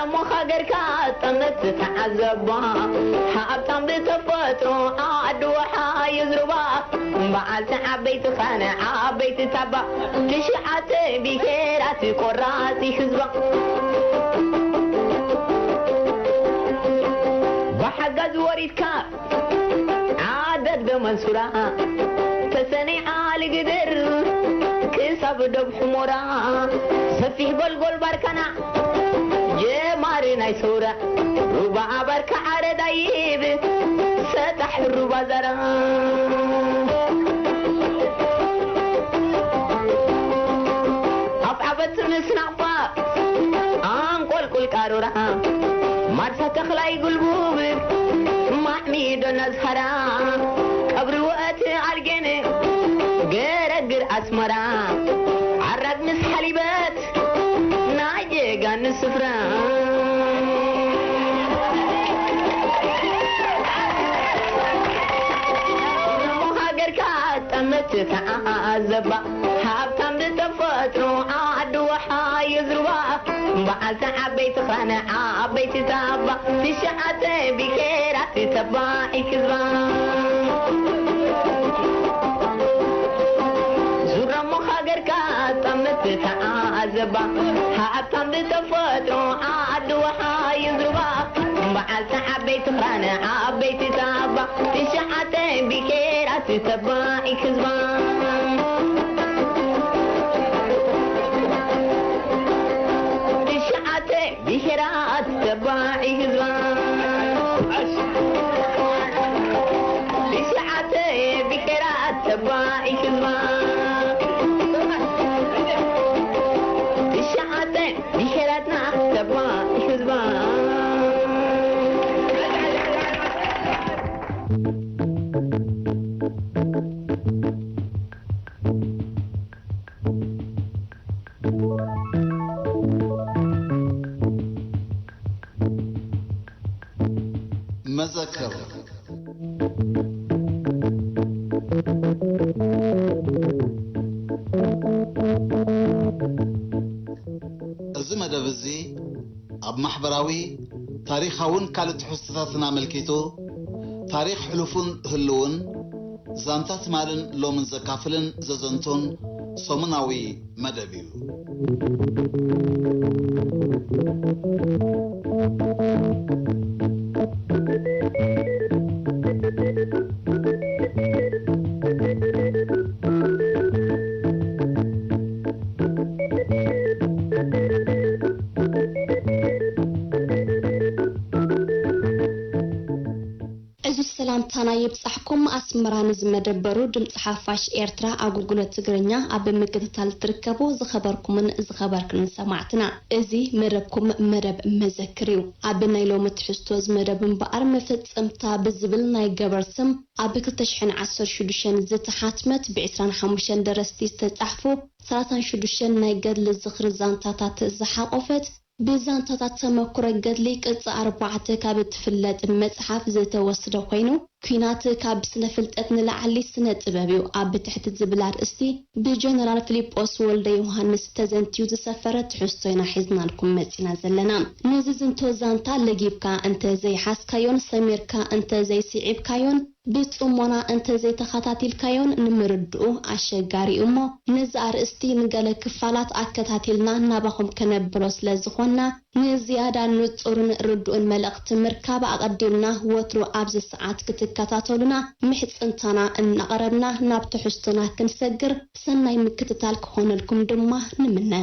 እሞ ሃገርካ ጠመት ተዓዘባ፣ ሃብታም ብተፈጥሮ ዓዲ ወሓ ይዝርባ፣ በዓልቲ ዓበይቲ ኻነ ዓበይቲ ታባ፣ ትሽዓተ ብሄራት ቆራፂ ህዝባ። ብሓጋዝ ወሪድካ ዓደግ ደመንሱራ፣ ተሰኒዓ ልግድር ክሳብ ዶብ ሕሞራ፣ ሰፊሕ ጎልጎል ባርካና ጀማሪ ናይ ሰውራ፣ ሩባ ባርካ ዓረዳይብ ሰጣሕ ሩባ ዛራ። ኣፍዓበት ምስ ናቕፋ ኣንቆልቁል ቃሩራ፣ ማርሳ ተኽላይ ጉልቡብ ማዕሚዶ ነዝሃራ፣ ቀብሪ ወእቲ ኣልጌን ገረግር ኣስመራ፣ ዓራግ ምስ ሓሊበት ናይ ጀጋኑ ስፍራ። እሞ ሃገርካ ጠመት ተዓዘባ፣ ሃብታም ብተፈጥሮ ዓዲ ወሓ ይዝርባ፣ በዓልቲ ዓበይቲ ኻነ ዓበይቲ ታባ፣ ትሽዓተ ብሄራት ተባዒ ህዝባ። ዙረሞ ሃገርካ ጠመት ተዓዘባ፣ ሃብታም ብተፈጥሮ ዓዲ ወሓ ይዝርባ፣ በዓልቲ ዓበይቲ ኽራነ ዓበይቲ ታባ፣ ትሽዓተ ብሄራት ተባዒ ህዝባ። ትሽዓተ ብሄራት ተባዒ ህዝባ። ትሽዓተ ብሄራት ተባዒ ህዝባ። ትሽዓተ ብሄራትና ተባዒ ህዝባ። መዘክር። እዚ መደብ እዚ ኣብ ማሕበራዊ፣ ታሪኻውን ካልእ ትሕዝቶታትን ኣመልኪቱ፣ ታሪኽ ሕሉፉን ህልውን፣ ዛንታ ትማልን ሎምን ዘካፍልን ዘዘንቱን ሰሙናዊ መደብ እዩ። ዕዙዝ ሰላምታና ይብጻሕኩም። ኣስመራ ንዝመደበሩ ድምጺ ሓፋሽ ኤርትራ ኣገልግሎት ትግርኛ ኣብ ምክትታል ትርከቡ ዝኸበርኩምን ዝኸበርክንን ሰማዕትና፣ እዚ መደብኩም መደብ መዘክር እዩ። ኣብ ናይ ሎሚ ትሕዝቶ እዚ መደብ እምበኣር መፈጸምታ ብዝብል ናይ ገበር ስም ኣብ ክልተ ሽሕን ዓሰርተ ሽዱሽተን ዝተሓትመት ብዕስራን ሓሙሽተን ደረስቲ ዝተጻሕፉ ሰላሳን ሽዱሽተን ናይ ገድሊ ዝኽሪ ዛንታታት ዝሓቖፈት ብዛንታታት ተመኩሮ ገድሊ ቅጽ ኣርባዕተ ካብ እትፍለጥ መጽሓፍ ዝተወስደ ኮይኑ፣ ኲናት ካብ ስነ ፍልጠት ንላዕሊ ስነ ጥበብ እዩ ኣብ ትሕቲ ዝብል ኣርእስቲ ብጀነራል ፊሊጶስ ወልደ ዮሃንስ ተዘንትዩ ዝሰፈረ ትሕዝቶ ኢና ሒዝናልኩም መጺና ዘለና። ነዚ ዝንቶ ዛንታ ለጊብካ እንተ ዘይሓዝካዮን ሰሚርካ እንተ ዘይስዒብካዮን ብጽሞና እንተ ዘይተኸታቲልካዮን ንምርድኡ ኣሸጋሪ እዩ እሞ፣ ነዚ ኣርእስቲ ንገለ ክፋላት ኣከታቲልና ናባኹም ከነብሎ ስለ ዝኾንና፣ ንዝያዳ ንጹርን ርዱእን መልእኽቲ ምርካብ ኣቐዲምና ወትሩ ኣብዚ ሰዓት ክትከታተሉና ምሕጽንታና እናቕረብና ናብ ትሕዝቶና ክንሰግር ሰናይ ምክትታል ክኾነልኩም ድማ ንምነ።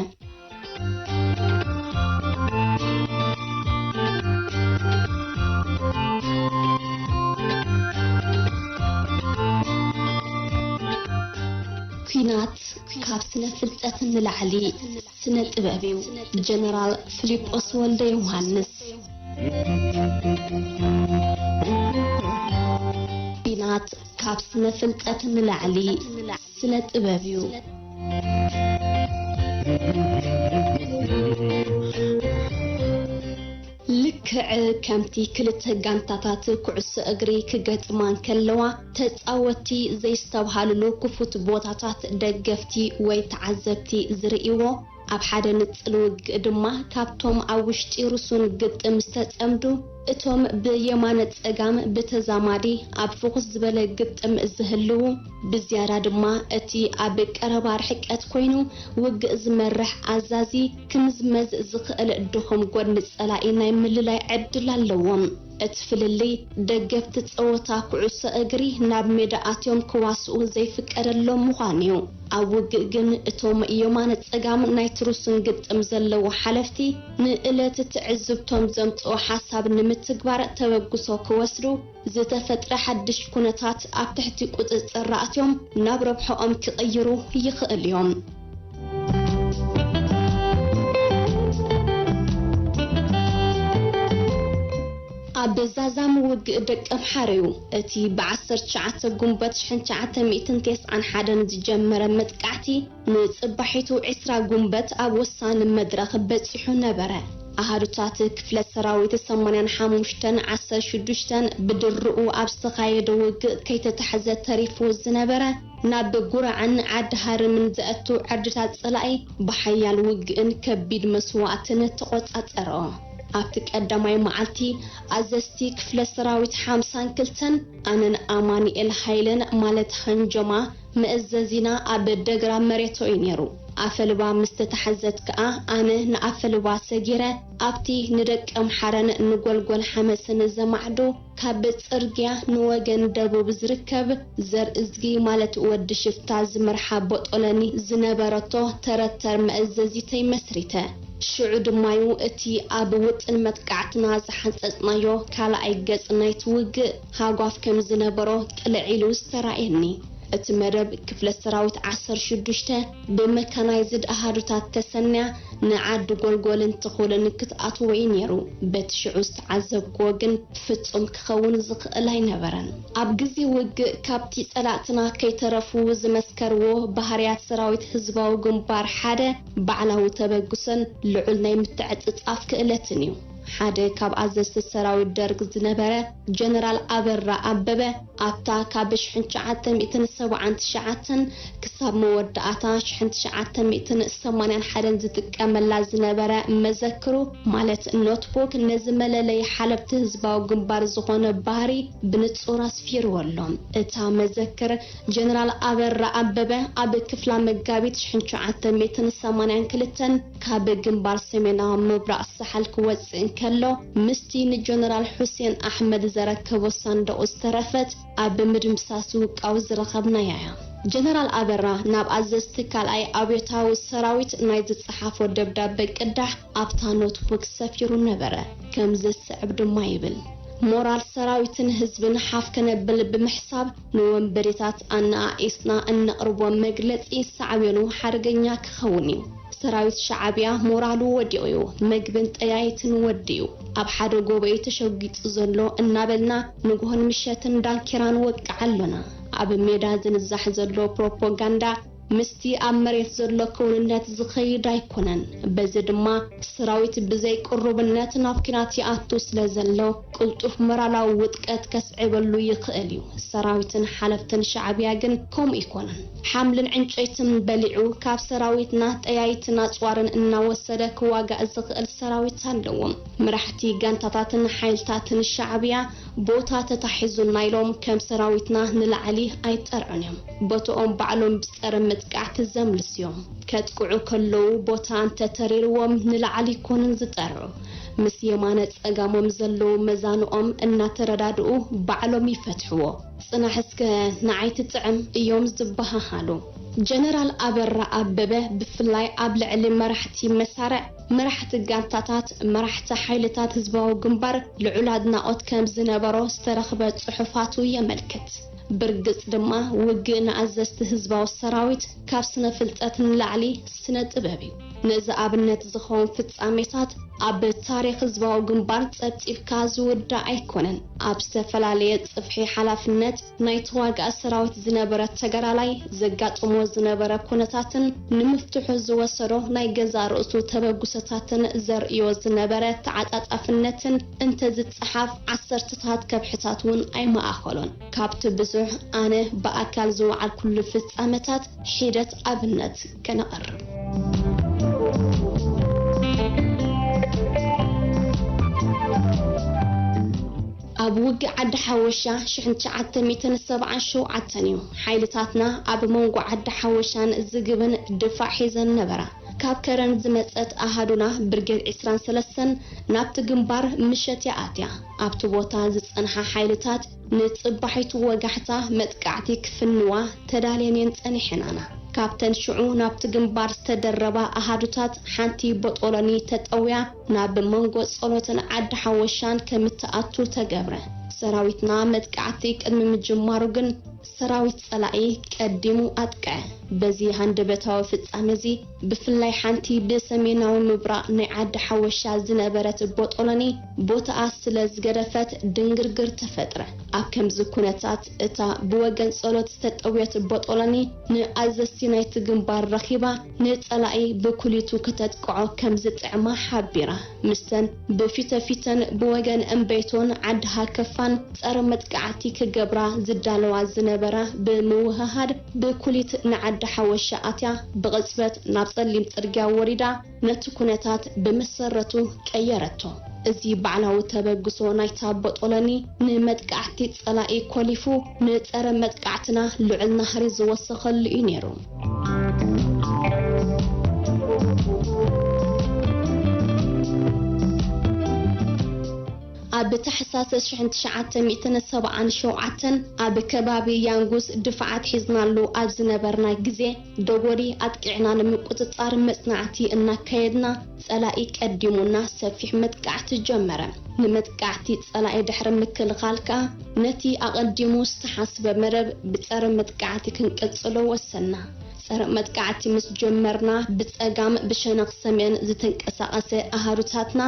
ኲናት ካብ ስነ ፍልጠት ንላዕሊ ስነ ጥበብ እዩ። ጀነራል ፊሊጶስ ወልደ ዮሃንስ። ኲናት ካብ ስነ ፍልጠት ንላዕሊ ስነ ጥበብ እዩ። ልክዕ ከምቲ ክልተ ጋንታታት ኩዕሶ እግሪ ክገጥማ እንከለዋ፣ ተጻወትቲ ዘይስተብሃልሉ ክፉት ቦታታት ደገፍቲ ወይ ተዓዘብቲ ዝርእይዎ፣ ኣብ ሓደ ንጽል ውግእ ድማ ካብቶም ኣብ ውሽጢ ርሱን ግጥም ዝተጸምዱ፣ እቶም ብየማነ ጸጋም ብተዛማዲ ኣብ ፍኹስ ዝበለ ግጥም ዝህልዉ፣ ብዝያዳ ድማ እቲ ኣብ ቀረባ ርሕቀት ኮይኑ ውግእ ዝመርሕ ኣዛዚ ክምዝመዝ ዝኽእል ድኹም ጎድኒ ጸላኢ ናይ ምልላይ ዕድል ኣለዎም። እቲ ፍልልይ፣ ደገፍቲ ጸወታ ኩዕሶ እግሪ ናብ ሜዳ ኣትዮም ክዋስኡ ዘይፍቀደሎም ምዃኑ እዩ። ኣብ ውግእ ግን እቶም የማነ ጸጋም ናይቲ ርሱን ግጥም ዘለዉ ሓለፍቲ፣ ንእለት ትዕዝብቶም ዘምጽኦ ሓሳብ ንምትግባር ተበግሶ ክወስዱ፣ ዝተፈጥረ ሓድሽ ኩነታት ኣብ ትሕቲ ቁጽጽር ኣእትዮም ናብ ረብሐኦም ክቕይሩ ይኽእል እዮም። ኣብ ዛዛም ውግእ ደቀምሓረ እዩ። እቲ ብ ዓሰርተ ትሽዓተ ጉንበት ሽሕን ትሽዓተ ሚእትን ተስዓን ሓደን ዝጀመረ መጥቃዕቲ፣ ንጽባሒቱ ዕስራ ጉንበት ኣብ ወሳኒ መድረኽ በጺሑ ነበረ። ኣሃዱታት ክፍለ ሰራዊት ሰማንያን ሓሙሽተን ዓሰርተ ሽዱሽተን ብድርኡ ኣብ ዝተኻየደ ውግእ ከይተታሕዘ ተሪፉ ዝነበረ፣ ናብ ጉራዕን ዓዲ ሃርምን ዘእቱ ዕርድታት ጸላኢ ብሓያል ውግእን ከቢድ መስዋእትን ተቖጻጸሮ። ኣብቲ ቀዳማይ መዓልቲ፣ ኣዘዝቲ ክፍለ ሰራዊት ሓምሳን ክልተን፣ ኣነን ኣማኑኤል ሃይለን፣ ማለት ሃንጆማ፣ መእዘዚና ኣብ ደግራ መሬቶ እዩ ነይሩ። ኣፈልባ ምስ ተታሕዘት ከኣ፣ ኣነ ንኣፈልባ ሰጊረ፣ ኣብቲ ንደቀምሓረን ንጎልጎል ሓመስን ዘማዕዱ፣ ካብ ጽርግያ ንወገን ደቡብ ዝርከብ ዘርእዝጊ፣ ማለት ወዲ ሽፍታ ዝመርሓ ቦጦለኒ ዝነበረቶ ተረተር መእዘዚተይ መስሪተ። ሽዑ ድማዩ እቲ ኣብ ውጥን መጥቃዕትና ዝሓንጸጽናዮ ካልኣይ ገጽ ናይቲ ውግእ ሃጓፍ ከም ዝነበሮ ቅልዕ ኢሉ ዝተራእየኒ። እቲ መደብ ክፍለ ሰራዊት ዓሰርተ ሽዱሽተ ብመካናይዝድ ኣሃዱታት ተሰንያ ንዓዲ ጎልጎልን ትኹልን ክትኣትዎ እዩ ነይሩ። በቲ ሽዑ ዝተዓዘብክዎ ግን ፍጹም ክኸውን ዝኽእል ኣይነበረን። ኣብ ግዜ ውግእ ካብቲ ጸላእትና ከይተረፉ ዝመስከርዎ ባህርያት ሰራዊት ህዝባዊ ግንባር ሓደ ባዕላዊ ተበግሶን ልዑል ናይ ምትዕጽጻፍ ክእለትን እዩ። ሓደ ካብ ኣዘዝቲ ሰራዊት ደርግ ዝነበረ ጀነራል ኣበራ ኣበበ፣ ኣብታ ካብ ሽሕን ትሽዓተ ሚእትን ሰብዓን ትሽዓተን ክሳብ መወዳእታ ሽሕን ትሽዓተ ሚእትን ሰማንያን ሓደን ዝጥቀመላ ዝነበረ መዘክሩ፣ ማለት ኖትቡክ፣ ነዚ መለለዪ ሓለፍቲ ህዝባዊ ግንባር ዝኾነ ባህሪ ብንጹር ኣስፊርዎ ኣሎ። እታ መዘክር፣ ጀነራል ኣበራ ኣበበ ኣብ ክፍላ መጋቢት ሽሕን ትሽዓተ ሚእትን ሰማንያን ክልተን ካብ ግንባር ሰሜናዊ ምብራቕ ሳሕል ክወጽእ እንከሎ፣ ምስቲ ንጀነራል ሑሴን ኣሕመድ ዘረከቦ ሳንዱቕ ዝተረፈት፣ ኣብ ምድምሳስ ውቃው ዝረኸብናያ እያ። ጀነራል ኣበራ ናብ ኣዘዝቲ ካልኣይ ኣብዮታዊ ሰራዊት ናይ ዝጸሓፎ ደብዳበ ቅዳሕ ኣብታ ኖትቡክ ሰፊሩ ነበረ። ከም ዝስዕብ ድማ ይብል። ሞራል ሰራዊትን ህዝብን ሓፍ ከነብል ብምሕሳብ፣ ንወንበዴታት ኣነኣኢስና እነቕርቦ መግለጺ ሳዕቤኑ ሓደገኛ ክኸውን እዩ። ሰራዊት ሻዕብያ ሞራሉ ወዲቑ እዩ። መግብን ጠያይትን ወዲኡ ኣብ ሓደ ጎቦ እዩ ተሸጒጡ ዘሎ እናበልና ንግሆን ምሸትን ዳንኬራ ንወቅዕ ኣሎና። ኣብ ሜዳ ዝንዛሕ ዘሎ ፕሮፓጋንዳ ምስቲ ኣብ መሬት ዘሎ ክውንነት ዝኸይድ ኣይኮነን። በዚ ድማ ሰራዊት ብዘይ ቅሩብነት ናብ ኲናት ይኣቱ ስለ ዘሎ፣ ቅልጡፍ ሞራላዊ ውድቀት ከስዕበሉ ይኽእል እዩ። ሰራዊትን ሓለፍትን ሻዕብያ ግን ከምኡ ኣይኮነን። ሓምልን ዕንጨይትን በሊዑ፣ ካብ ሰራዊትና ጠያይትን ኣጽዋርን እናወሰደ ክዋጋእ ዝኽእል ሰራዊት ኣለዎም። መራሕቲ ጋንታታትን ሓይልታትን ሻዕብያ፣ ቦታ ተታሒዙና ኢሎም ከም ሰራዊትና ንላዕሊ ኣይጠርዑን እዮም። ቦትኦም ባዕሎም ብጸረ መጥቃዕቲ ዘምልሱ እዮም። ከጥቅዑ ከለዉ ቦታ እንተተሪርዎም ንላዕሊ ኣይኮኑን ዝጠርዑ። ምስ የማነ ጸጋሞም ዘለዉ መዛንኦም እናተረዳድኡ ባዕሎም ይፈትሕዎ። ጽናሕ እስከ ንዓይ ትጥዕም እዮም ዝበሃሃሉ። ጀነራል ኣበራ ኣበበ ብፍላይ ኣብ ልዕሊ መራሕቲ መሳርዕ፣ መራሕቲ ጋንታታት፣ መራሕቲ ሓይልታት ህዝባዊ ግንባር ልዑል ኣድናቖት ከም ዝነበሮ ዝተረኽበ ጽሑፋቱ የመልክት። ብርግጽ ድማ ውግእ ንኣዘዝቲ ህዝባዊ ሰራዊት ካብ ስነ ፍልጠት ንላዕሊ ስነ ጥበብ እዩ። ነዚ ኣብነት ዝኸውን ፍጻሜታት ኣብ ታሪኽ ህዝባዊ ግንባር ጸብጺብካ ዝውዳእ ኣይኮነን። ኣብ ዝተፈላለየ ጽፍሒ ሓላፍነት ናይ ተዋጋእ ሰራዊት ዝነበረ ተጋዳላይ ዘጋጥሞ ዝነበረ ኩነታትን ንምፍትሑ ዝወሰዶ ናይ ገዛእ ርእሱ ተበግሶታትን ዘርእዮ ዝነበረ ተዓጻጻፍነትን እንተዝጸሓፍ ዓሰርተታት ከብሕታት እውን ኣይመኣኸሎን። ካብቲ ብዙሕ ኣነ ብኣካል ዝወዓልኩሉ ፍጻመታት ሒደት ኣብነት ከነቕርብ። ኣብ ውግእ ዓዲ ሓወሻ ሽሕን ትሽዓተ ሚእትን ሰብዓን ሸውዓተን እዩ። ሓይልታትና ኣብ መንጎ ዓዲ ሓወሻን ዝግብን ድፋዕ ሒዘን ነበራ። ካብ ከረን ዝመጸት ኣሃዱና ብርጌድ ዕስራን ሰለስተን ናብቲ ግንባር ምሸት እያ ኣትያ። ኣብቲ ቦታ ዝጸንሓ ሓይልታት ንጽባሒቱ ወጋሕታ መጥቃዕቲ ክፍንዋ ተዳልየን እየን ጸኒሐናና። ካብተን ሽዑ ናብቲ ግንባር ዝተደረባ ኣሃዱታት ሓንቲ ቦጦሎኒ ተጠውያ ናብ መንጎ ጸሎትን ዓዲ ሓወሻን ከምትኣቱ ተገብረ። ሰራዊትና መጥቃዕቲ ቅድሚ ምጅማሩ ግን ሰራዊት ጸላኢ ቀዲሙ ኣጥቅዐ። በዚ ሃንደበታዊ ፍጻመ እዚ ብፍላይ ሓንቲ ብሰሜናዊ ምብራቕ ናይ ዓዲ ሓወሻ ዝነበረት ቦጦሎኒ ቦታኣ ስለ ዝገደፈት ድንግርግር ተፈጥረ። ኣብ ከምዚ ኩነታት እታ ብወገን ጸሎት ዝተጠውየት ቦጦሎኒ ንኣዘዝቲ ናይቲ ግንባር ረኺባ ንጸላኢ ብኩሊቱ ከተጥቅዖ ከም ዝጥዕማ ሓቢራ። ምስተን ብፊተፊተን ብወገን እምበይቶን ዓዲ ሃከፋን ጸረ መጥቃዕቲ ክገብራ ዝዳለዋ ዝነበራ ብምውህሃድ ብኩሊት ንዓዲ ሓወሻ ኣትያ ብቕጽበት ናብ ጸሊም ጽርግያ ወሪዳ ነቲ ኩነታት ብመሰረቱ ቀየረቶ። እዚ ባዕላዊ ተበግሶ ናይታ ቦጦሎኒ ንመጥቃዕቲ ጸላኢ ኮሊፉ ንጸረ መጥቃዕትና ልዑል ናህሪ ዝወሰኸሉ እዩ ነይሩ። ኣብ ታሕሳስ ሽሕን ትሽዓተ ሚእትን ሰብዓን ሸውዓተን ኣብ ከባቢ ያንጉስ ድፋዓት ሒዝናሉ ኣብ ዝነበርና ግዜ፣ ደጎሊ ኣጥቂዕና ንምቁጽጻር መጽናዕቲ እናካየድና፣ ጸላኢ ቀዲሙና ሰፊሕ መጥቃዕቲ ጀመረ። ንመጥቃዕቲ ጸላኢ ድሕሪ ምክልኻል ከኣ፣ ነቲ ኣቐዲሙ ዝተሓስበ መደብ ብጸረ መጥቃዕቲ ክንቅጽሎ ወሰንና። ጸረ መጥቃዕቲ ምስ ጀመርና፣ ብጸጋም ብሸነኽ ሰሜን ዝተንቀሳቐሰ ኣሃዱታትና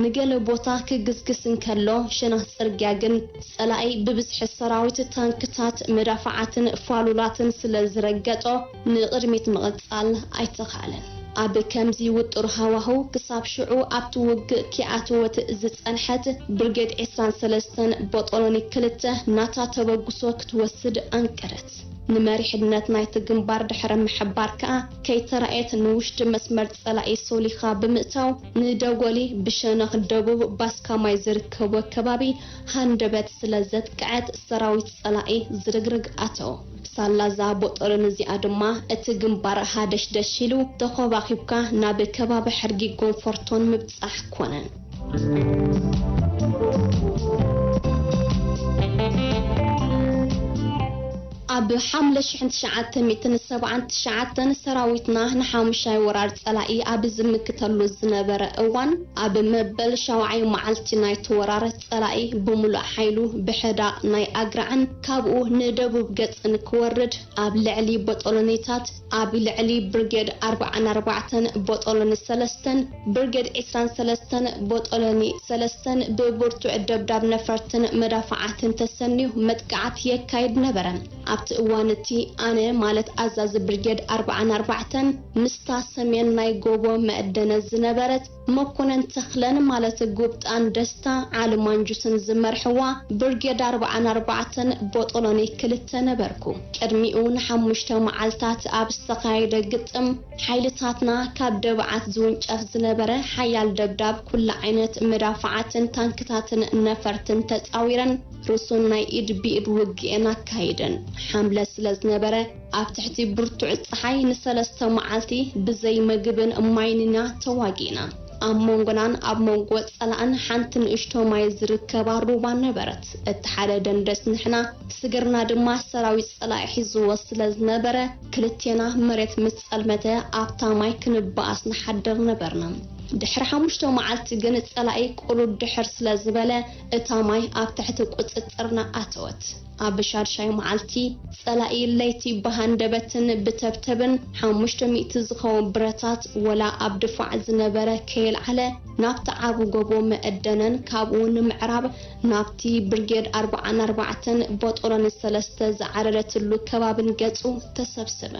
ንገለ ቦታ ክግስግስ እንከሎ፣ ሸነኽ ጽርግያ ግን ጸላኢ ብብዝሒ ሰራዊት፣ ታንክታት፣ መዳፍዓትን ፋሉላትን ስለ ዝረገጦ፣ ንቕድሚት ምቕጻል ኣይተኻእለን። ኣብ ከምዚ ውጡር ሃዋህው፣ ክሳብ ሽዑ ኣብቲ ውግእ ኪኣትወት ዝጸንሐት ብርጌድ ዕስራን ሰለስተን ቦጦሎኒ ክልተ ናታ ተበግሶ ክትወስድ ኣንቀደት። ንመሪሕነት ናይቲ ግንባር ድሕሪ ምሕባር ከኣ፣ ከይተራእየት ንውሽጢ መስመር ጸላኢ ሶሊኻ ብምእታው፣ ንደጎሊ ብሸነኽ ደቡብ ባስካማይ ዝርከቦ ከባቢ ሃንደበት ስለ ዘጥቅዐት፣ ሰራዊት ጸላኢ ዝርግርግ ኣተወ። ሳላዛ ቦጦሎኒ እዚኣ ድማ፣ እቲ ግንባር ሃደሽደሽ ኢሉ፣ ተኾባኺብካ ናብ ከባቢ ሕርጊ ጎንፎርቶን ምብጻሕ ኮነ። ኣብ ሓምለ ሽሕን ትሽዓተ ሚእትን ሰብዓን ትሽዓተን ሰራዊትና ንሓሙሻይ ወራር ጸላኢ ኣብ ዝምክተሉ ዝነበረ እዋን፣ ኣብ መበል ሻውዓይ መዓልቲ ናይቲ ወራር ጸላኢ ብምሉእ ሓይሉ ብሕዳቕ ናይ ኣግራዕን ካብኡ ንደቡብ ገጽን ክወርድ ኣብ ልዕሊ ቦጦሎኒታት፣ ኣብ ልዕሊ ብርጌድ ኣርባዓን ኣርባዕተን ቦጦሎኒ ሰለስተን፣ ብርጌድ ዕስራን ሰለስተን ቦጦሎኒ ሰለስተን ብብርቱዕ ደብዳብ ነፈርትን መዳፍዓትን ተሰንዩ መጥቃዕቲ የካይድ ነበረ። ኣብቲ እዋን እቲ ኣነ ማለት ኣዛዚ ብርጌድ ኣርባዓን ኣርባዕተን ምስታ ሰሜን ናይ ጎቦ መእደነ ዝነበረት መኮነን ተኽለን ማለት ጉብጣን ደስታ ዓሊ ማንጁስን ዝመርሕዋ ብርጌድ ኣርባዓን ኣርባዕተን ቦጦሎኒ ክልተ ነበርኩ። ቅድሚኡ ንሓሙሽተ መዓልታት ኣብ ዝተኻየደ ግጥም፣ ሓይልታትና ካብ ደብዓት ዝውንጨፍ ዝነበረ ሓያል ደብዳብ፣ ኩሉ ዓይነት መዳፍዓትን ታንክታትን ነፈርትን ተጻዊረን፣ ርሱን ናይ ኢድ ብኢድ ውግኤን ኣካይደን። ሓምለ ስለ ዝነበረ፣ ኣብ ትሕቲ ብርቱዕ ጸሓይ ንሰለስተ መዓልቲ ብዘይ መግብን ማይን ኢና ተዋጊእና። ኣብ መንጎናን ኣብ መንጎ ጸላእን ሓንቲ ንእሽቶ ማይ ዝርከባ ሩባ ነበረት። እቲ ሓደ ደንደስ ንሕና፣ ስግርና ድማ ሰራዊት ጸላኢ ሒዝዎ ስለ ዝነበረ፣ ክልቴና መሬት ምስ ጸልመተ ኣብታ ማይ ክንበኣስ ንሓድር ነበርና። ድሕሪ ሓሙሽተ መዓልቲ ግን ጸላኢ ቁሩብ ድሕር ስለ ዝበለ፣ እታ ማይ ኣብ ትሕቲ ቁጽጽርና ኣተወት። ኣብ ሻድሻይ መዓልቲ፣ ጸላኢ ለይቲ ብሃንደበትን ብተብተብን ሓሙሽተ ሚእቲ ዝኸውን ብረታት ወላ ኣብ ድፋዕ ዝነበረ ከየልዓለ፣ ናብቲ ዓቢ ጎቦ መእደነን ካብኡ ንምዕራብ ናብቲ ብርጌድ ኣርባዓን ኣርባዕተን ቦጦሎኒ ሰለስተ ዝዓረረትሉ ከባብን ገጹ ተሰብሰበ።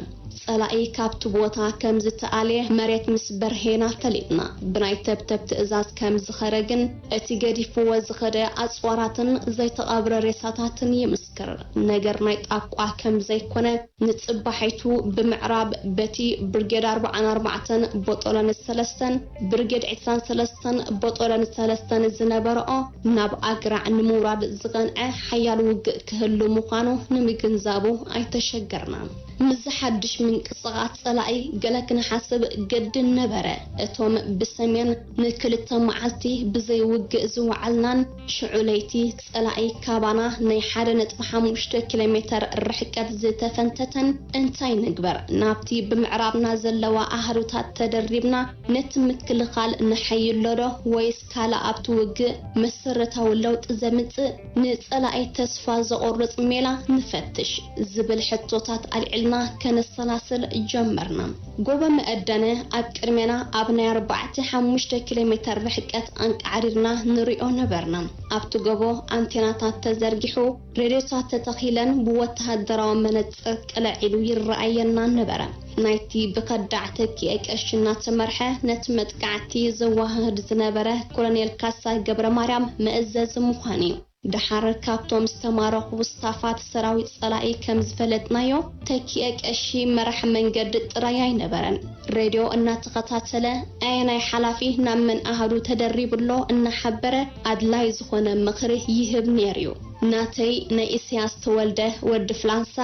ጸላኢ ካብቲ ቦታ ከም ዝተኣልየ መሬት ምስ በርሄና ፈሊጥና። ብናይ ተብተብ ትእዛዝ ከም ዝኸደ ግን፣ እቲ ገዲፍዎ ዝኸደ ኣጽዋራትን ዘይተቐብረ ሬሳታትን ይምስ ይምስክር። ነገር ናይ ጣቋ ከም ዘይኮነ፣ ንጽባሒቱ ብምዕራብ በቲ ብርጌድ ኣርብዓን ኣርባዕተን ቦጦሎኒ ሰለስተን ብርጌድ ዕስራን ሰለስተን ቦጦሎኒ ሰለስተን ዝነበረኦ ናብ ኣግራዕ ንምውራድ ዝቐንዐ ሓያል ውግእ ክህሉ ምዃኑ ንምግንዛቡ ኣይተሸገርናን። ምስዚ ሓድሽ ምንቅስቓስ ጸላኢ ገለ ክንሓስብ ግድን ነበረ። እቶም ብሰሜን ንክልተ መዓልቲ ብዘይ ውግእ ዝወዓልናን ሽዑ ለይቲ ጸላኢ ካባና ናይ ሓደ ነጥቢ ሓሙሽተ ኪሎ ሜተር ርሕቀት ዝተፈንተተን እንታይ ንግበር? ናብቲ ብምዕራብና ዘለዋ ኣሃዱታት ተደሪብና ነቲ ምክልኻል ነሐይሎ ዶ ወይስ ካልእ ኣብቲ ውግእ መሰረታዊ ለውጢ ዘምጽእ ንጸላኢ ተስፋ ዘቑርጽ ሜላ ንፈትሽ ዝብል ሕቶታት ኣልዒልና ከነሰላስል ጀመርና። ጎቦ መእደነ ኣብ ቅድሜና ኣብ ናይ ኣርባዕተ ሓሙሽተ ኪሎ ሜተር ርሕቀት ኣንቃዕሪርና ንሪኦ ነበርና። ኣብቲ ጎቦ ኣንቴናታት ተዘርጊሑ፣ ሬድዮታት ተተኺለን ብወተሃደራዊ መነጽር ቅልዕ ኢሉ ይረኣየና ነበረ። ናይቲ ብኸዳዕ ተኪኤ ቀሺ እናተመርሐ ነቲ መጥቃዕቲ ዘወሃህድ ዝነበረ ኮሎኔል ካሳ ገብረ ማርያም መእዘዚ ምዃኑ እዩ። ደሓር ካብቶም ዝተማረኹ ስታፋት ሰራዊት ጸላኢ ከም ዝፈለጥናዮ፣ ተኪኤ ቀሺ መራሕ መንገዲ ጥራይ ኣይነበረን። ሬድዮ እናተኸታተለ፣ ኣየናይ ሓላፊ ናብ መን ኣሃዱ ተደሪቡ ኣሎ እናሓበረ ኣድላይ ዝኾነ ምኽሪ ይህብ ነይሩ እዩ። ናተይ ናይ ኢሳያስ ተወልደ ወዲ ፍላንሳ፣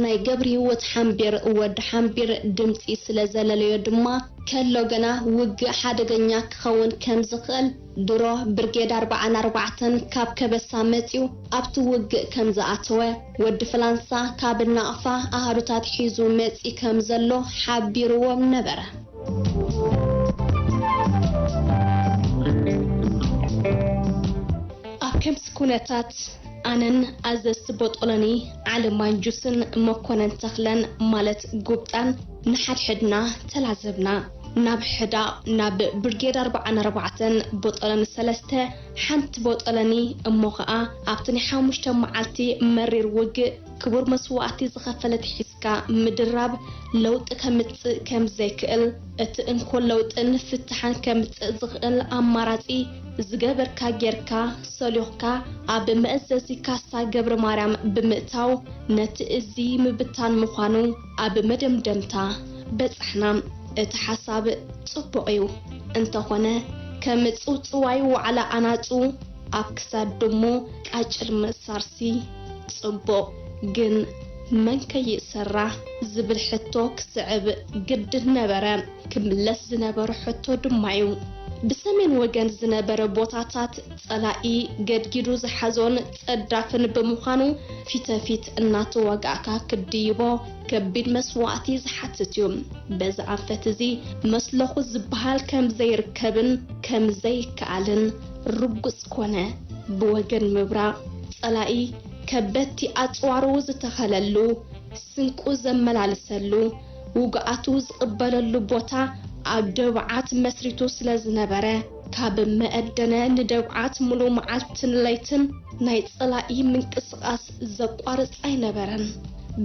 ናይ ገብርሂወት ሓምቢር ወዲ ሓምቢር ድምጺ ስለ ዘለለዮ ድማ፣ ከሎ ገና ውግእ ሓደገኛ ክኸውን ከም ዝኽእል፣ ድሮ ብርጌድ ኣርብዓን ኣርባዕተን ካብ ከበሳ መጺኡ ኣብቲ ውግእ ከም ዝኣተወ፣ ወዲ ፍላንሳ ካብ ናቕፋ ኣሃዱታት ሒዙ መጺ ከም ዘሎ ሓቢርዎም ነበረ። ኣብ ከምዚ ኩነታት፣ ኣነን ኣዘዝቲ ቦጦሎኒ ዓሊ ማንጁስን መኮነን ተኽለን ማለት ጉብጣን ንሓድሕድና ተላዘብና። ናብ ሕዳቕ፣ ናብ ብርጌድ ኣርብዓን ኣርባዕተን ቦጦሎኒ ሰለስተ፣ ሓንቲ ቦጦሎኒ እሞ ኸኣ ኣብቲ ናይ ሓሙሽተ መዓልቲ መሪር ውግእ ክቡር መስዋእቲ ዝኸፈለት ሒዝካ ምድራብ ለውጢ ከምጽእ ከም ዘይክእል፣ እቲ እንኮ ለውጥን ፍትሓን ከምጽእ ዝኽእል ኣማራጺ ዝገበርካ ጌርካ ሰሊኹካ ኣብ መእዘዚ ካሳ ገብረ ማርያም ብምእታው ነቲ እዚ ምብታን ምዃኑ ኣብ መደምደምታ በጻሕና። እቲ ሓሳብ ጽቡቕ እዩ፣ እንተኾነ ከም ጽውጽዋይ ዋዕላ ኣናጹ ኣብ ክሳድ ድሙ ቃጭል ምእሳርሲ ጽቡቕ፣ ግን መን ከይእሰራ ዝብል ሕቶ ክስዕብ ግድን ነበረ። ክምለስ ዝነበሮ ሕቶ ድማ እዩ። ብሰሜን ወገን ዝነበረ ቦታታት ጸላኢ ገድጊዱ ዝሓዞን ጸዳፍን ብምዃኑ፣ ፊተፊት እናተዋጋእካ ክድይቦ ከቢድ መስዋእቲ ዝሓትት እዩ። በዚ ኣንፈት እዚ መስለኹ ዝበሃል ከም ዘይርከብን ከም ዘይከኣልን ርጉጽ ኮነ። ብወገን ምብራቕ፣ ጸላኢ ከበድቲ ኣጽዋሩ ዝተኸለሉ፣ ስንቁ ዘመላልሰሉ፣ ውግኣቱ ዝቕበለሉ ቦታ ኣብ ደብዓት መስሪቱ ስለ ዝነበረ፣ ካብ መእደነ ንደብዓት ምሉእ መዓልትን ለይትን ናይ ጸላኢ ምንቅስቓስ ዘቋርጽ ኣይነበረን።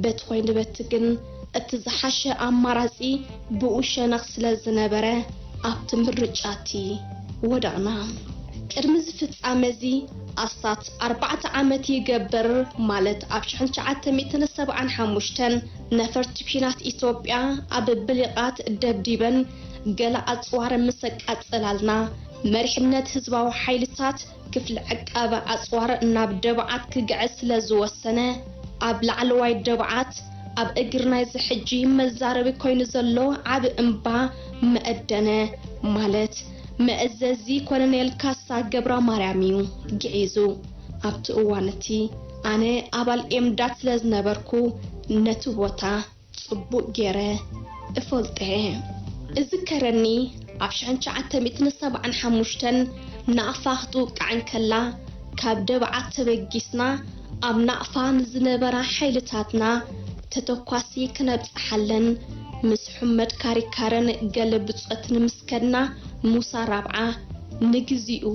በቲ ኮይኑ በቲ ግን፣ እቲ ዝሓሸ ኣማራጺ ብኡ ሸነኽ ስለ ዝነበረ፣ ኣብቲ ምርጫ እቲ ወደቕና። ቅድሚ እዚ ፍጻመ እዚ ኣስታት ኣርባዕተ ዓመት ይገብር፣ ማለት ኣብ ሽሕን ትሽዓተ ሚእትን ሰብዓን ሓሙሽተን ነፈርቲ ኲናት ኢትዮጵያ ኣብ ብሊቓት ደብዲበን ገለ ኣጽዋር ምስ ኣቃጸላልና፣ መሪሕነት ህዝባዊ ሓይልታት ክፍሊ ዕቃበ ኣጽዋር ናብ ደብዓት ክግዕዝ ስለ ዝወሰነ፣ ኣብ ላዕለዋይ ደብዓት፣ ኣብ እግሪ ናይዚ ሕጂ መዛረቢ ኮይኑ ዘሎ ዓቢ እምባ መእደነ፣ ማለት መእዘዚ ኮሎኔል ካሳ ገብረማርያም እዩ ግዒዙ። ኣብቲ እዋን እቲ ኣነ ኣባል ኤምዳድ ስለ ዝነበርኩ፣ ነቲ ቦታ ጽቡቕ ገይረ እፈልጦ እየ። እዝከረኒ፣ ኣብ ሽሕን ትሽዓተ ሚእትን ሰብዓን ሓሙሽተን ናቕፋ ክትውቃዕ እንከላ፣ ካብ ደብዓት ተበጊስና ኣብ ናቕፋ ንዝነበራ ሓይልታትና ተተኳሲ ክነብጽሓለን ምስ ሑመድ ካሪካርን ገለ ብጾትን ምስ ከድና፣ ሙሳ ራብዓ ንግዚኡ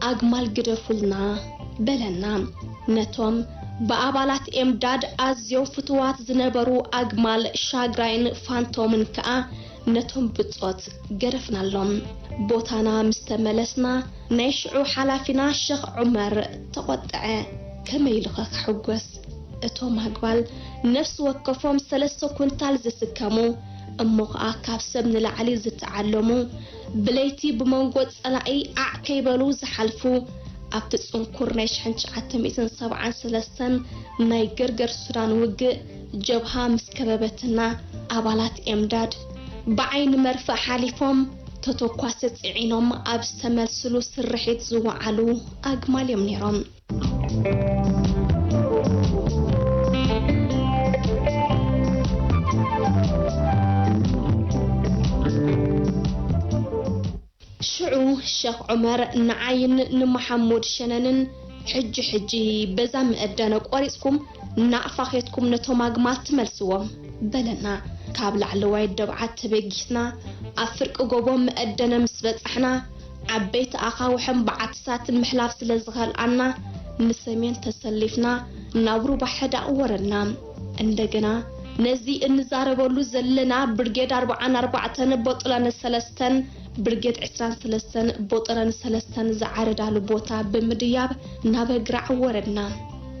ኣግማል ግደፉልና በለና። ነቶም ብኣባላት ኤምዳድ ኣዝዮም ፍቱዋት ዝነበሩ ኣግማል ሻግራይን ፋንቶምን ከኣ ነቶም ብጾት ገደፍናሎም። ቦታና ምስ ተመለስና፣ ናይ ሽዑ ሓላፊና ሸኽ ዑመር ተቖጥዐ። ከመይ ኢሉኸ ክሕጎስ? እቶም ኣግማል ነፍሲ ወከፎም ሰለስተ ኩንታል ዝስከሙ፣ እሞ ኸኣ ካብ ሰብ ንላዕሊ ዝተዓለሙ፣ ብለይቲ ብመንጎ ጸላኢ ዓዕ ከይበሉ ዝሓልፉ፣ ኣብቲ ጽንኩር ናይ ሽሕን ትሽዓተ ሚእትን ሰብዓን ሰለስተን ናይ ገርገር ሱዳን ውግእ፣ ጀብሃ ምስ ከበበትና፣ ኣባላት ኤምዳድ ብዓይኒ መርፍእ ሓሊፎም፣ ተተኳሲ ጽዒኖም ኣብ ዝተመልስሉ ስርሒት ዝወዓሉ ኣግማል እዮም ነይሮም። ሽዑ ሸኽ ዑመር ንዓይን ንመሓሙድ ሸነንን፣ "ሕጂ ሕጂ በዛ መእደነ ቆሪጽኩም ናቕፋ ኬድኩም ነቶም ኣግማል ትመልስዎም" በለና። ካብ ላዕለዋይ ደብዓት ተበጊስና ኣብ ፍርቂ ጎቦ መእደነ ምስ በጻሕና፣ ዓበይቲ ኣኻውሕን በዓትታትን ምሕላፍ ስለ ዝኸልኣና፣ ንሰሜን ተሰሊፍና ናብ ሩባ ሕዳቕ ወረድና። እንደገና ነዚ እንዛረበሉ ዘለና ብርጌድ ኣርብዓን ኣርባዕተን ቦጥረን ሰለስተን፣ ብርጌድ ዕስራን ሰለስተን ቦጥረን ሰለስተን ዝዓረዳሉ ቦታ ብምድያብ ናብ ኣግራዕ ወረድና።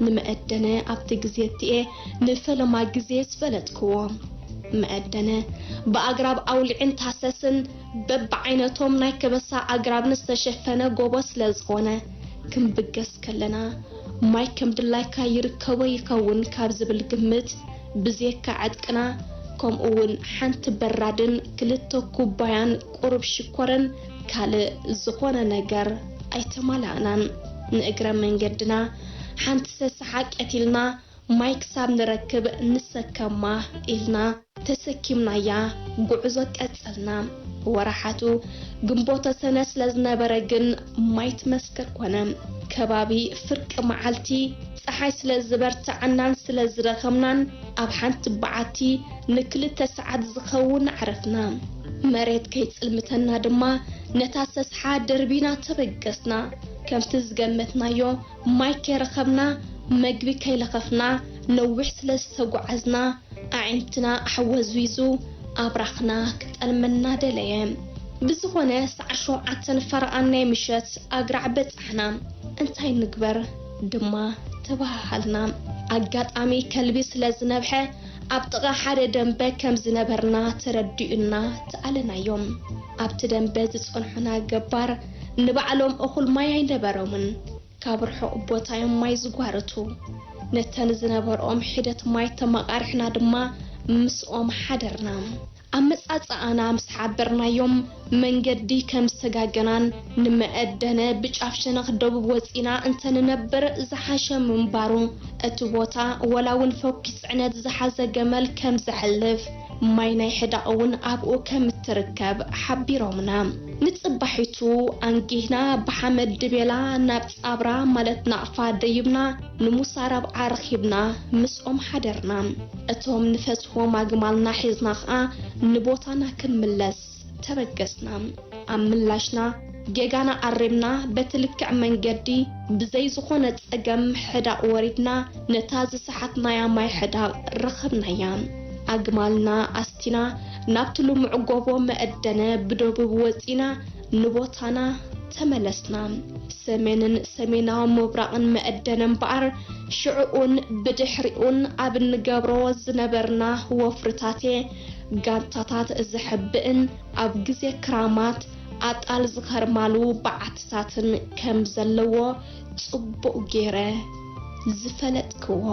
ንመእደነ ኣብቲ ግዜ እቲኤ ንፈለማ ግዜ ዝፈለጥክዎ። መእደነ ብኣግራብ ኣውሊዕን ታሰስን በብዓይነቶም ናይ ከበሳ ኣግራብን ዝተሸፈነ ጎቦ ስለ ዝኾነ፣ ክንብገስ ከለና፣ ማይ ከም ድላይካ ይርከቦ ይኸውን ካብ ዝብል ግምት፣ ብዜካ ዕጥቅና፣ ከምኡ እውን ሓንቲ በራድን ክልተ ኩባያን ቁሩብ ሽኮርን ካልእ ዝኾነ ነገር ኣይተማላእናን። ንእግረ መንገድና ሓንቲ ሰሳሓ ቀቲልና፣ ማይ ክሳብ ንረክብ ንሰከማ ኢልና ተሰኪምናያ ጉዕዞ ቀጸልና። ወርሓቱ ግንቦተ ሰነ ስለ ዝነበረ ግን ማይ ትመስክር ኮነ። ከባቢ ፍርቂ መዓልቲ ጸሓይ ስለ ዝበርትዐናን ስለ ዝደኸምናን፣ ኣብ ሓንቲ በዓቲ ንክልተ ሰዓት ዝኸውን ዓረፍና። መሬት ከይጽልምተና ድማ ነታ ሰስሓ ደርቢና ተበገስና። ከምቲ ዝገመትናዮ ማይ ከይረኸብና፣ መግቢ ከይለኸፍና፣ ነዊሕ ስለ ዝተጓዓዝና፣ ኣዒንትና ኣሕወዝዊዙ ኣብራኽና ክጠልመና ደለየ። ብዝኾነ፣ ሰዓት ሸውዓተን ፈረቓን ናይ ምሸት ኣግራዕ በጻሕና። እንታይ ንግበር ድማ ተበሃሃልና። ኣጋጣሚ ከልቢ ስለ ዝነብሐ፣ ኣብ ጥቓ ሓደ ደንበ ከም ዝነበርና ተረዲኡና ተኣለናዮም። ኣብቲ ደንበ ዝጸንሑና ገባር ንባዕሎም እኹል ማይ ኣይነበሮምን። ካብ ርሑቕ ቦታ እዮም ማይ ዝጓርቱ። ነተን ዝነበርኦም ሒደት ማይ ተመቓሪሕና ድማ ምስኦም ሓደርና። ኣመጻጽኣና ምስ ሓበርናዮም፣ መንገዲ ከም ዝተጋገናን ንመእደነ ብጫፍ ሸነኽ ደቡብ ወጺና እንተንነብር ዝሓሸ ምንባሩ፣ እቲ ቦታ ወላ እውን ፈኲስ ጽዕነት ዝሓዘ ገመል ከም ዘሕልፍ፣ ማይ ናይ ሕዳቕ እውን ኣብኡ ከም እትርከብ ሓቢሮምና። ንጽባሒቱ ኣንጊህና ብሓመድ ድቤላ ናብ ጻብራ ማለት ናቕፋ ደይብና፣ ንሙሳ ረብዓ ረኺብና ምስኦም ሓደርና። እቶም ንፈትዎም ኣግማልና ሒዝና ኸኣ ንቦታና ክንምለስ ተበገስና። ኣብ ምላሽና ጌጋና ኣሪምና በቲ ልክዕ መንገዲ ብዘይ ዝኾነ ጸገም ሕዳቕ ወሪድና ነታ ዝሰሓትናያ ማይ ሕዳቕ ረኸብናያ። ኣግማልና ኣስቲና ናብቲ ልሙዕ ጎቦ መእደነ ብደቡብ ወጺና ንቦታና ተመለስና። ሰሜንን ሰሜናዊ ምብራቕን መእደነ እምበኣር፣ ሽዕኡን ብድሕሪኡን ኣብ እንገብሮ ዝነበርና ወፍርታት'የ ጋንታታት ዘሕብእን ኣብ ግዜ ክራማት ኣጣል ዝኸርማሉ በዓትታትን ከም ዘለዎ ጽቡቕ ገይረ ዝፈለጥክዎ።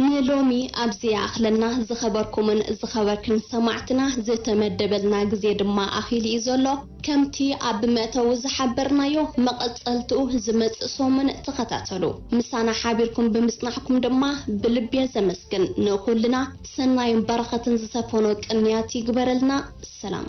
ንሎሚ ኣብዚ ይኣኽለና። ዝኸበርኩምን ዝኸበርክን ሰማዕትና፣ ዝተመደበልና ግዜ ድማ ኣኺሉ እዩ ዘሎ። ከምቲ ኣብ መእተዊ ዝሓበርናዮ፣ መቐጸልትኡ ዝመጽእ ሰሙን ተኸታተሉ። ምሳና ሓቢርኩም ብምጽናሕኩም ድማ ብልቢ እየ ዘመስግን። ንኹልና ሰናይን በረኸትን ዝሰፈኖ ቅንያት ይግበረልና። ሰላም።